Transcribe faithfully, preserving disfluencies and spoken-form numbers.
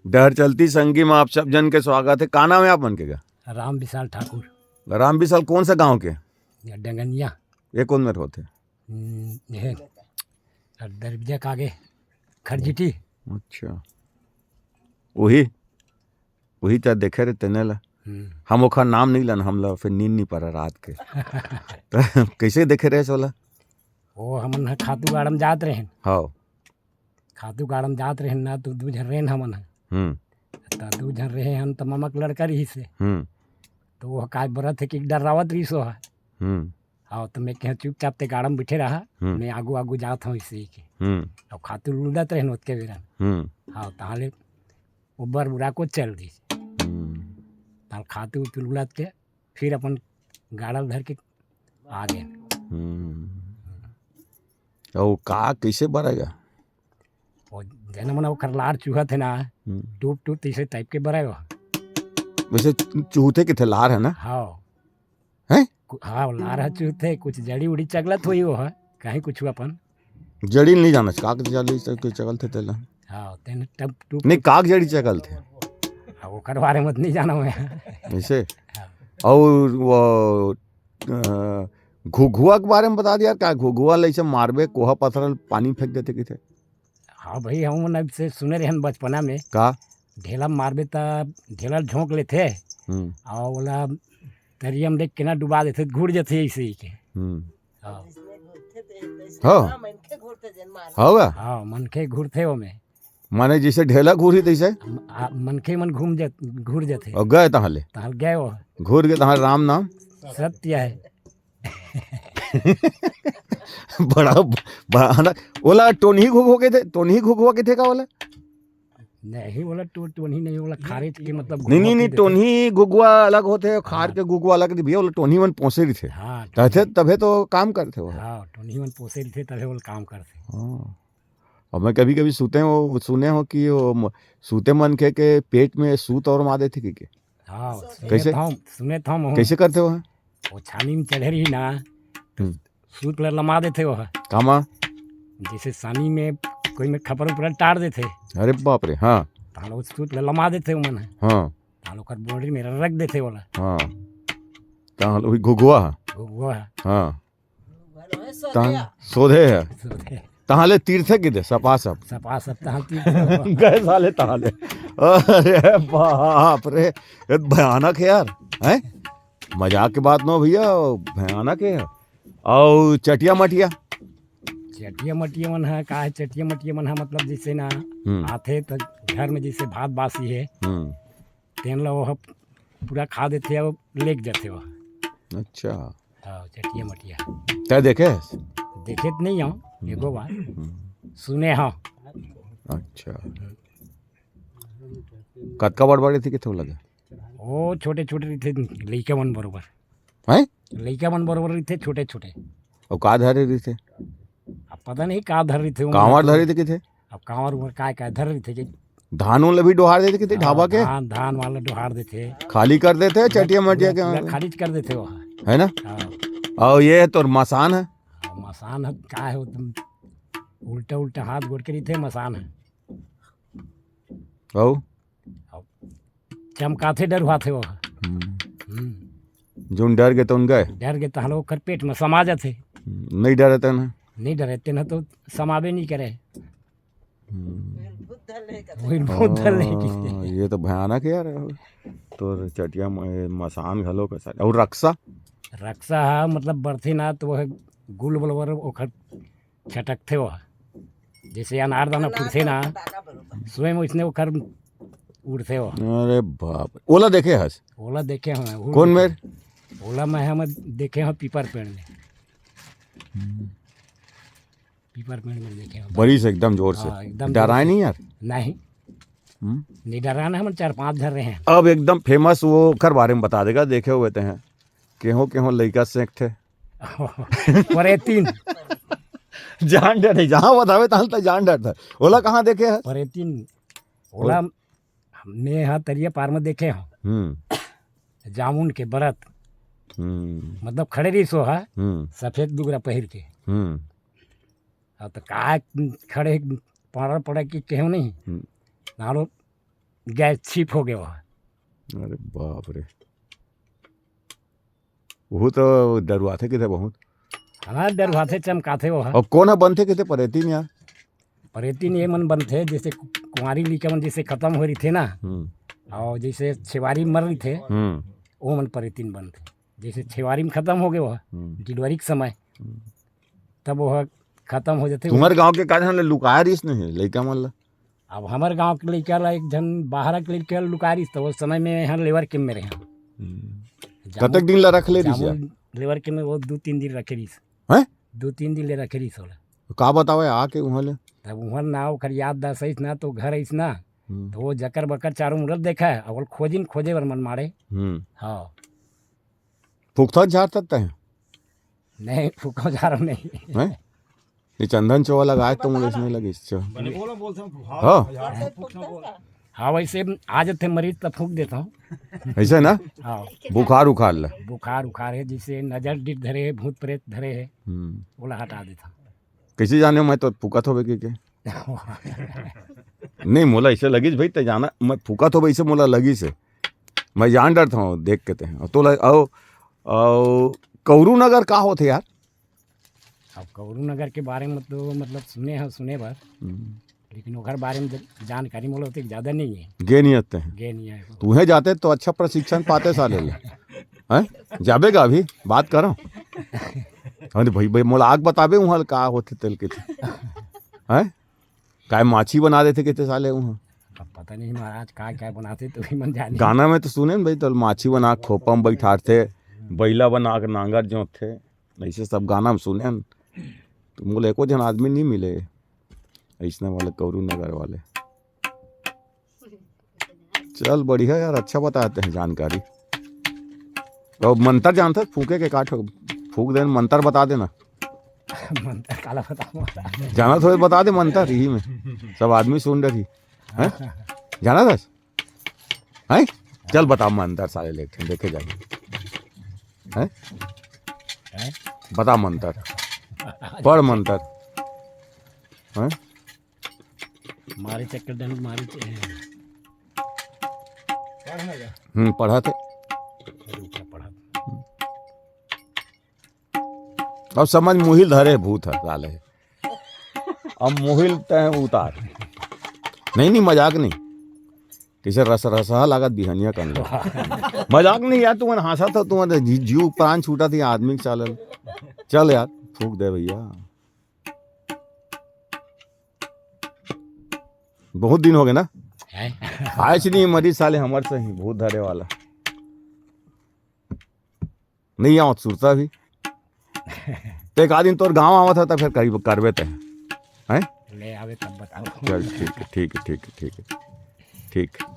डहर चलती संगी में आप सब जन के स्वागत है। का नाम है आप मन के गा? राम विशाल ठाकुर। राम विशाल कौन सा गांव के? या डंगनिया। ये कौन मेर होथे? हम्म, ये दरबजा के आगे खरजिटी। अच्छा, वही, वही त देखे रहे तेने ला। हम्म। हम ओखर नाम नहीं लन, हमला फिर नींद नहीं पड़ा रात के। त कैसे देखे रहे सोला? वो हमन ह खातू गाड़म जात रहेन। हाँ। खातू गाड़म जात रहेन ना, तो दू झन रहेन हमन ह। हम्म। त दू झन रहे हन, त ममा के लड़का रहिस हे। हम्म। तो वो काय बरत हे कि डर्रावत रहिस वो ह। हम्म। हाँ, तो मैं कहा, "चुपचाप ते गाड़म बैठे रहा, हम्म। मैं आगू आगू जात हूँ," इसे के। हम्म। अब खातू लुदत रहेन ओतके बेरन। हम्म। हाँ, ताले वो बरबुरा को चल दी। हम्म। ताल खातू उतू लुदत के फिर अपन गाड़ा धर के आ गए। हम्म। अउ का, कैसे बरेगा? वो जेन मन ओकर लार चुहत हे ना, हम्म। टूप टूप तैसे टाइप के बरेगा। वैसे चुहते के थे लार है ना? हाँ। हैं? कु-, हाँ, वो लार ह चुहते, कुछ जड़ी उड़ी चगलत होई वो ह, कहीं कुछ अपन। जड़ी नहीं जाना, काग जड़ी से कोई चगल थे तेला। हाँ, तेन टप टूप नहीं, काग जड़ी चगल थे। हाँ, ओकर बारे में नहीं जाना मैं। ऐसे? हाँ। और वो, अ, घुघुआ के बारे में बता दिया, का घुघुआ ले ऐसे मारबे, कोहा पत्थर पानी फेंक देते किथे? हाँ भाई, हम मन अब से सुने रहन बचपना में। का? ढेला मारबे त ढेला झोंक लेथे। हम्म। और ओला तरिया में देख के ना डुबा देथे, घुर जथे ऐसे ही के। हम्म। हाँ। हाँ। हाँ, मनखे घुरथे ओमे। माने जैसे ढेला घुरी तैसे? आ, मनखे मन घूम जत-, घुर जथे। और गए तहाँ ले? तहाँ गए वो। घुर के तहाँ राम नाम? सत्य है। बड़ा, बड़ा ना, ओला टोनही घुघुआ के थे, टोनही घुघुआ के थे का ओला? नहीं, ओला टो-, टोनही नहीं, ओला खारेच के मतलब नहीं, नहीं, घुघुआ नहीं, के देथे। टोनही घुघुआ अलग होथे, खार हाँ। के घुघुआ अलग दे भैया, ओला टोनही मन पोसे रहिथे। हाँ, तथे, टोनही। तभे तो काम करथे वो। हाँ, टोनही मन पोसे रहिथे, तभे ओला काम करथे। हाँ। और मैं कभी-कभी सुते हो, सुने हो कि वो म-, सुते मनखे के पेट में सूत और मार देथे कि के? हाँ, सुने कैसे? थम, सुने थम हो। कैसे करथे वो? वो छानी में चढ़े रही ना, हम्म। सूत ल लमा देथे वो ह। कामा? जैसे सानी में कोई में खपर ऊपर टार देथे। अरे बाप रे, हाँ। तहाँ वो सूत ल लमा देथे वो मन ह। हाँ। तहाँ ओकर बोंडरी में रख देथे ओला। हाँ। तहाँ वही घुघुआ ह। घुघुआ ह। हाँ। तहाँ सोधे ह। सोधे। तहाँ ले तीर्थे की दे, सपा सप। सपा सप तहाँ तीर्थे। गए साले तहाँ ले। अरे बाप रे, ये भयानक है यार, हैं? मजाक के बात नो भैया, भयानक है। और चटिया मटिया? चटिया मटिया मन ह, का है, चटिया मटिया मन ह, मतलब जैसे ना हम्म। आथे त घर में जैसे भात बासी है, हम्म। तेन ला वो पूरा खा देथे और लेग जाथे वो। अच्छा। हाँ, चटिया मटिया। तै देखे हस? देखे त नहीं हूँ, हम्म। एको बार। हम्म। सुने हूँ। अच्छा। कतका बड़ बड़ रहिथे, किथे लगे? वो छोटे छोटे रहिथे, लइका मन बरोबर। हैं? लइका मन बरोबर रहिथे, छोटे छोटे। अउ का धरे रहिथे? अब पता नहीं का धर रहिथे, वो कांवर मन धरे थे किथे? अब कांवर उमर काय काय धर रहिथे कि धान उन ल भी डोहार देथे किथे हाँ, ढाबा के? धान, धान वाला डोहार देथे। खाली कर देथे, पूरा, चटिया मटिया पूरा, के पूरा खाली कर देथे वो। है ना? हाँ। अउ ये तोर मसान है? हाँ, मसान है, का है वो तुम उल्टा उल्टा हाथ गोड़ के रहिथे, मसान है। अउ? अउ चमकाथे, डरुआथे वो। हम्म। हम्म। जोन डर गे तउन गए? डर गे तहन ओकर पेट में समा जाथे। हम्म, नहीं डरे तेन? नहीं डरे तेन तो समाबे नहीं करे। हम्म। वही भूत धर ले हाँ, किथे। ये तो भयानक है यार। तोर चटिया म-, मसान घलो का साथ। और रक्सा? रक्सा हा, मतलब बरथे ना तो वो गुल बलवर ओखर छटकथे वो। जैसे अनार दाना फूटथे ना, स्वयं उसने ओखर उड़थे वो। अरे बाप, ओला देखे हस? ओला देखे हूँ मैं, उड़ कौन के। मेर? ओला मैं हम देखे हूँ पीपर पेड़ में। हम्म। पीपर पेड़ में देखे हूँ। बड़ी से एकदम जोर से। हाँ, एकदम डराए जोर से। नहीं यार? नहीं। हम्म? नहीं डराना, हम चार पांच धर रहे हैं। अब एकदम famous वो ओकर बारे में बता देगा, देखे हुए ते हैं। केहो केहो लइका सेंकथे। परेतिन। जान डर नहीं, जहाँ बतावे तहाँ तक जान डरता। ओला कहाँ देखे है? परेतिन। ओला मैं हा तरिया पार में देखे हूँ। हम्म। जामुन के बरत। हम्म। मतलब खड़े रहिस वो हा, हम्म। सफेद लुगरा पहिर के। हम्म। अब तो का खड़े पड़ा पड़ा कि केहो नहीं। हम्म। नालो गैस छिप हो गया वह। अरे बाप रे, वो तो डरुआथे किथे बहुत। हाँ, डरुआथे, चमकाथे वो। और कौन ह बनथे किथे परेतीन यार? परेतीन ये मन बनथे, जैसे कुंवारी लइका मन जैसे खत्म हो रही थे ना, हम्म। और जैसे छेवारी मर रही थे, हम्म। वो मन परेतीन बनथे। जैसे छेवारी में खत्म हो गए वो, हम्म। डिलीवरी के समय, हम्म। तब वो खत्म हो जाते। तुम्हारे गांव के का झन ले लुकाया रहीस नहीं लइका मन ला? अब हमारे गांव के लइका ला एक झन बाहर के लइका लुका रहीस, तो उस समय में यहाँ लेबर कैंप में रहे। हम्म। जामुन, कतक दिन ला रख ले रहीस जामुन यार? लेबर कैंप में वो दो तीन दिन रखे रहीस। हैं? दो तीन दिन ले रखे रहीस ओला। तो का बतावे आके उहाँ ले? तब उहाँ ना ओकर याद दस आइस ना, तो घर आइस ना, हम्म। तो वो जकर बकर चारों मुड़त देखा है, और खोजिन खोजे बर मन मारे। हम्म। हाँ। फुकथन झारथस तैं? नहीं, फुकथन झारथंव नहीं। हैं? ये चंदन चोवा लगाए तो मुझे इसमें लगी, चो-, बने बोलो, बोलता हूँ, हाँ। हाँ। फुकथन बोल। हाँ, वैसे आ जाते मरीज तब फूंक देता हूँ। ऐसे ना? हाँ। बुखार उखार ला। बुखार उखार है, जैसे नजर डिट धरे है, भूत प्रेत धरे है, हम्म। ओला हटा देता हूँ। कैसे जाने मैं तो फूकत होबे के, के? नहीं, मोला ऐसे लगिस भाई, ते जाना, मैं फूकत होबे ऐसे मोला लगिस हे। मैं जान डरता हूँ देख के ते। और तोला, आओ, आओ, कौरू नगर का होथे यार? अब कौरू नगर के बारे में तो मतलब सुने हैं, सुने बर, हम्म। लेकिन ओकर बारे में ज-, जानकारी मोला ओतेक ज्यादा नहीं है। गे नहीं आते हैं। गे नहीं है। तुहे जाते तो अच्छा प्रशिक्षण पाते साले ले। हैं? जाबे गा अभी? बात करो। अरे भाई, भाई, मोला आग बताबे उहाँ का होथे तेल के। हैं? काय माछी बना देथे किथे साले उहाँ? अब पता नहीं महाराज का क्या बनाथे, तो भी मन जाने। गाना में तो सुने न भाई, तो माछी बना खोपा में बैठारथे, बैला बना के नांगर जोतथे। ऐसे सब गाना में सुने न, तो मोला एको झन आदमी नहीं मिले ऐसने वाले कौरू नगर वाले। चल बढ़िया यार, अच्छा बताते हैं जानकारी। तो मंतर जानथस फूके के, काट फूक देना, मंतर बता देना। मंतर काला बताऊं? जानथस तो बता दे मंतर, यही में सब आदमी सुन रही हैं। जानथस? हैं? चल बता मंतर साले, लेकिन देखे जाए। हैं? हैं? बता मंतर। पढ़ मंतर। हैं? मारे चक्कर दन मारे च-, हम्म, पढ़ा थे। अरे, ऊपर पढ़ा। अब समझ मुहिल धरे भूत है साले। अब मुहिल तय उतार। नहीं, नहीं, मजाक नहीं। कैसे रस रसहा लागत बिहनिया कन लो। मजाक नहीं यार, तुमन हंसा था, तुमन जी-, जीव प्राण छूटा थी आदमी के साले। चल यार, फूक दे भैया। बहुत दिन हो गए ना। हैं? आए से नहीं मरीज साले हमर से ही भूत धरे वाला। नहीं आवत सुरता भी। तो एक आदमी तोर गांव आवत है तो फिर करीब करबे ते। हैं? ले आवे तब बताओ। चल ठीक है, ठीक है, ठीक है, ठीक है। ठीक।